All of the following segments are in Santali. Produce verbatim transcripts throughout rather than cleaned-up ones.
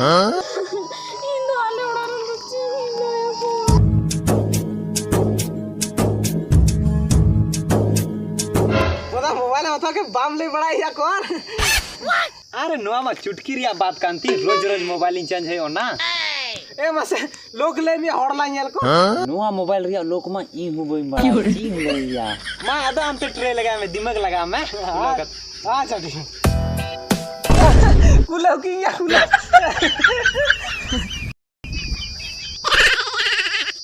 ᱤᱧ ᱫᱚ ᱟᱞᱮ ᱚᱲᱟᱜ ᱨᱮᱱ ᱫᱚ ᱪᱮᱫ ᱤᱧ ᱞᱟᱹᱭ ᱟᱠᱚᱣᱟ? ᱵᱚᱫᱟ, ᱢᱳᱵᱟᱭᱤᱞ ᱮᱢ ᱦᱟᱛᱟᱣ ᱠᱮᱫ, ᱵᱟᱢ ᱞᱟᱹᱭ ᱵᱟᱲᱟᱭᱟ ᱠᱚ ᱟᱨ? ᱟᱨᱮ, ᱱᱚᱣᱟ ᱢᱟ ᱪᱩᱴᱠᱤ ᱨᱮᱭᱟᱜ ᱵᱟᱛ ᱠᱟᱱ ᱛᱤᱧ, ᱨᱳᱡᱽ ᱨᱳᱡᱽ ᱢᱳᱵᱟᱭᱤᱞ ᱤᱧ ᱪᱮᱧᱡᱽ ᱦᱩᱭᱩᱜ ᱚᱱᱟ᱾ ᱮ ᱢᱟᱥᱮ, ᱞᱳᱠ ᱞᱟᱹᱭ ᱢᱮ, ᱦᱚᱲ ᱞᱟᱝ ᱧᱮᱞ ᱠᱚ᱾ ᱱᱚᱣᱟ ᱢᱳᱵᱟᱭᱤᱞ ᱨᱮᱭᱟᱜ ᱞᱳᱠ ᱢᱟ ᱤᱧ ᱦᱚᱸ ᱵᱟᱹᱧ ᱵᱟᱲᱟᱭᱟ, ᱪᱮᱫ ᱤᱧ ᱞᱟᱹᱭᱟ? ᱢᱟ ᱟᱫᱚ ᱟᱢ ᱛᱮ ᱴᱨᱟᱭ ᱞᱟᱜᱟᱣ ᱢᱮ, ᱫᱤᱢᱟᱜᱽ ᱞᱟᱜᱟᱣ ᱢᱮ᱾ ᱟᱪᱪᱷᱟ, ᱴᱷᱤᱠ᱾ ᱠᱩᱞᱟᱹᱣ ᱠᱤᱧᱟ, ᱠᱩᱞᱟᱹᱣ᱾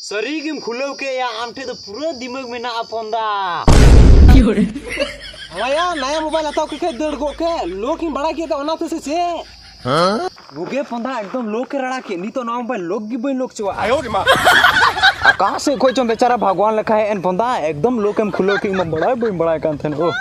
ᱥᱟᱹᱨᱤ ᱜᱮᱢ ᱠᱷᱩᱞᱟᱹᱣ ᱠᱮᱫᱼᱟ, ᱟᱢ ᱴᱷᱮᱱ ᱫᱚ ᱯᱩᱨᱟᱹ ᱫᱤᱢᱟᱜᱽ ᱢᱮᱱᱟᱜᱼᱟ, ᱯᱚᱱᱫᱟ᱾ ᱢᱟᱭᱟ, ᱱᱟᱭᱟ ᱢᱳᱵᱟᱭᱤᱞ ᱦᱟᱛᱟᱣ ᱠᱮᱫ ᱠᱷᱟᱡ ᱫᱟᱹᱲ ᱜᱚᱫ ᱠᱮᱫ, ᱞᱳᱠ ᱤᱧ ᱵᱟᱲᱟᱭ ᱠᱮᱫ ᱫᱚ ᱚᱱᱟ ᱛᱮ ᱥᱮ ᱪᱮᱫ? ᱜᱩᱜᱮ ᱯᱚᱱᱫᱟ, ᱮᱠᱫᱚᱢ ᱞᱳᱠ ᱮ ᱨᱟᱲᱟ ᱠᱮᱫ, ᱱᱤᱛᱚᱜ ᱱᱚᱣᱟ ᱢᱳᱵᱟᱭᱤᱞ ᱞᱳᱠ ᱜᱮ ᱵᱟᱹᱧ ᱞᱳᱠ ᱦᱚᱪᱚᱣᱟᱜᱼᱟ᱾ ᱚᱠᱟ ᱥᱮᱫ ᱠᱷᱚᱡ ᱪᱚᱝ ᱵᱮᱪᱟᱨᱟ ᱵᱷᱟᱜᱽᱣᱟᱱ ᱞᱮᱠᱟ ᱦᱮᱡ ᱮᱱ ᱯᱚᱱᱫᱟ, ᱮᱠᱫᱚᱢ ᱞᱳᱠ ᱮᱢ ᱠᱷᱩᱞᱟᱹᱣ ᱠᱮᱫ, ᱤᱧ ᱢᱟ ᱵᱟᱲᱟᱭ ᱵᱟᱹᱧ ᱵᱟᱲᱟᱭ ᱠᱟᱱ ᱛᱟᱦᱮᱱ᱾ ᱳ᱾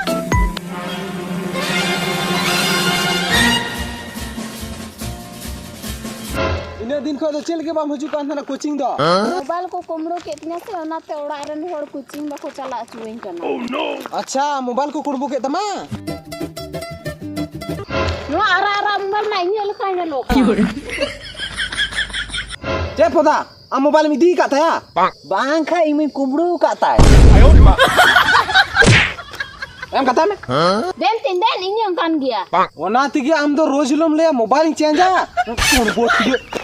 ᱤᱱᱟᱹᱜ ᱫᱤᱱ ᱠᱷᱚᱡ ᱫᱚ ᱪᱮᱫ ᱞᱟᱹᱜᱤᱫ ᱵᱟᱢ ᱦᱤᱡᱩᱜ ᱠᱟᱱ ᱛᱟᱦᱮᱱᱟ ᱠᱳᱪᱤᱝ ᱫᱚ? ᱢᱳᱵᱟᱭᱤᱞ ᱠᱚ ᱠᱩᱢᱵᱽᱲᱩ ᱠᱮᱫ ᱛᱤᱧᱟ ᱥᱮ, ᱚᱱᱟᱛᱮ ᱚᱲᱟᱜ ᱨᱮᱱ ᱦᱚᱲ ᱠᱳᱪᱤᱝ ᱵᱟᱠᱚ ᱪᱟᱞᱟᱜ ᱦᱚᱪᱚᱣᱟᱹᱧ ᱠᱟᱱᱟ᱾ ᱟᱪᱪᱷᱟ, ᱢᱳᱵᱟᱭᱤᱞ ᱠᱚ ᱠᱩᱢᱵᱽᱲᱩ ᱠᱮᱫ ᱛᱟᱢᱟ? ᱱᱚᱣᱟ ᱟᱨᱟᱜ ᱟᱨᱟᱜ ᱢᱳᱵᱟᱭᱤᱞ ᱢᱟ ᱤᱧᱟᱹᱜ ᱞᱮᱠᱟ ᱧᱮᱞᱚᱜ ᱠᱟᱱ᱾ ᱪᱮᱫ ᱯᱚᱫᱟ? ᱟᱢ ᱢᱳᱵᱟᱭᱤᱞ ᱮᱢ ᱤᱫᱤ ᱟᱠᱟᱫ ᱛᱟᱭᱟ? ᱵᱟᱝ ᱠᱷᱟᱡ ᱤᱧ ᱢᱟᱧ ᱠᱩᱢᱵᱽᱲᱩ ᱟᱠᱟᱫ ᱛᱟᱭ᱾ ᱮᱢ ᱠᱟᱛᱟᱭ ᱢᱮ᱾ ᱫᱮᱱ ᱛᱤᱧ ᱫᱮᱱ, ᱤᱧ ᱦᱚᱸ ᱠᱟᱱ ᱜᱮᱭᱟ᱾ ᱚᱱᱟ ᱛᱮᱜᱮ ᱟᱢ ᱫᱚ ᱨᱳᱡᱽ ᱦᱤᱞᱳᱜ ᱮᱢ ᱞᱟᱹᱭᱟ ᱢᱳᱵᱟᱭᱤᱞ ᱤᱧ ᱪᱮᱧᱡᱟ᱾ ᱠᱩᱲᱵᱚ ᱛᱮᱜᱮ᱾